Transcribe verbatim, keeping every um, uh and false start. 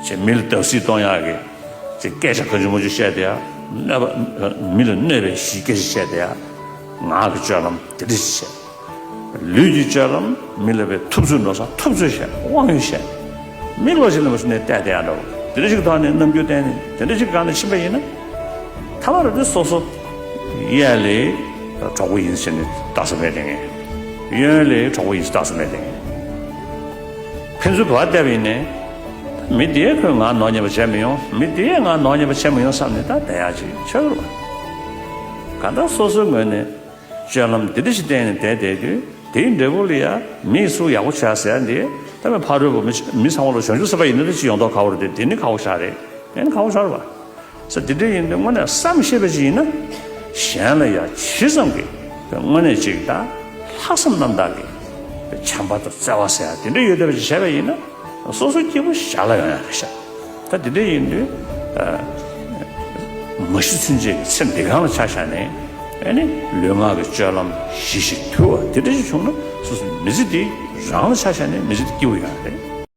ཅེས་མི་ལ་བརྡབ་གསིག་གཏོང་ཡག་གི་ཅེས་སྐད་ཆ་གང་བྱུང་མང་བྱུང་བཤད་དེ་ཡ། གནོད་པ། མི་ལ་གནོད་པའི་གཞི་སྐད་ཆ་བཤད་དེ་ཡ། ངག་གི་སྤྱོད་ལམ་དེ་འདྲ་ཞིག་བྱས། ལུས་ཀྱི་སྤྱོད་ལམ་མི་ལ་བའི་ཐུབ་ཚོད་འགྲོ་ས་ཐུབ་ཚོད་བཤད། དབང་ཡོད་བཤད། མི་བློ་ཞིག་ལ་མ་ཞིག་ནས་བལྟས་བསྡད་ཡ་འདྲ་བོ་དེ་འདྲ་ཞིག་ཐོག་ནས་རྣམ་འགྱུར་བསྟན་ནས་དེ་འདྲ་ཞིག་སྒང་ནས་ཕྱིན་པ་ཡིན་ན། ཐ་མ་ར་དེ་སོ་སོ་གཡས་ལ་གྲོགས་པོ་ཡིན་ཟེར་ནས་ལྟ་ས་མེད་དེ་ངས། གཡོན་ལ་གྲོགས་པོ་ཡིན་ཟེར་ལྟ་ས་མེད་དེ་ངས། ཕན་ཚུན་བར་བལྟས་པ་ཡིན་ནའི། མི་དེས་ཁོས་ང་ནོར་ཉེས་པ་བྱས་མི་ཡོང་། མི་དེས་ང་ནོར་ཉེས་པ་བྱས་མི་ཡོང་བསམ་ནས་ད་བསྡད་ཡག་ཅིག་ཆགས་ཀྱི་རེད་པ། གང་ལྟར་སོ་སོའི་ངོས་ནས་སྤྱོད་ལམ་འདི་འདྲ་ཞིག་བསྟན་ནས་བསྡད་བསྡད་དུས་དེའི་འབྲས་བུ་ལ་ཡ་མིས་སུ་ཡག་པོ་བྱས་ཟེར་ཡ་འདི་ད་མི་ཕ་རོལ་པོ་མི་མི་ཚང་མ་ལ་བྱང་ཆུབ་སེམས་དཔའ་ཡིན་ན་ད་ཅི་ཡོང་མདོག་ཁ་པོ་རེད་དེ། དེ་ནི་ཁག་པོ་ཞེ་དྲག་རེད། དེ་ནི་ཁག་པོ་ཞེ་དྲག་རེད་པ། ས་དེ་འདྲ་ཡིན་དུས་དངོས་གནས་བསམ་ཤེས་པ་ཅིག་ཡིན་ན། གཞན་ལ་ཡང་ཇི་ཙམ་གྱིས་དངོས་གནས་ཅིག་དང་ལྷག་བསམ་རྣམ་དག་གིས་བྱམས་པ་དང་བརྩེ་བ་ཟེར་ཡ་དེ་འདྲ་ཡོད་བསྡད་པ་ཅིག་བྱས་པ་ཡིན་ན། སོ་སོ་སྐྱིད་པོ་ཞར་ལ་ཡོང་ཡ་རེད་ཤག་ད་དེ་འདྲ་ཡིན་དུས་མ་ཤི་ཚུན་ཆད་ཀྱི་ཚེ་འདི་གང་ལ་ཆ་བཞག་ནས་ཨ་ནི་ལུས་ངག་གི་སྤྱོད་ལམ་ཞི་ཞིང་དུལ་བ་དེ་འདྲ་ཞིག་བྱུང་ན་སོ་སོ་མི་ཚེ་འདི་རང་ལ་ཆ་བཞག་ནས་མི་ཚེ་འདི་སྐྱིད་པོ་ཡོང་ཡ་རེད།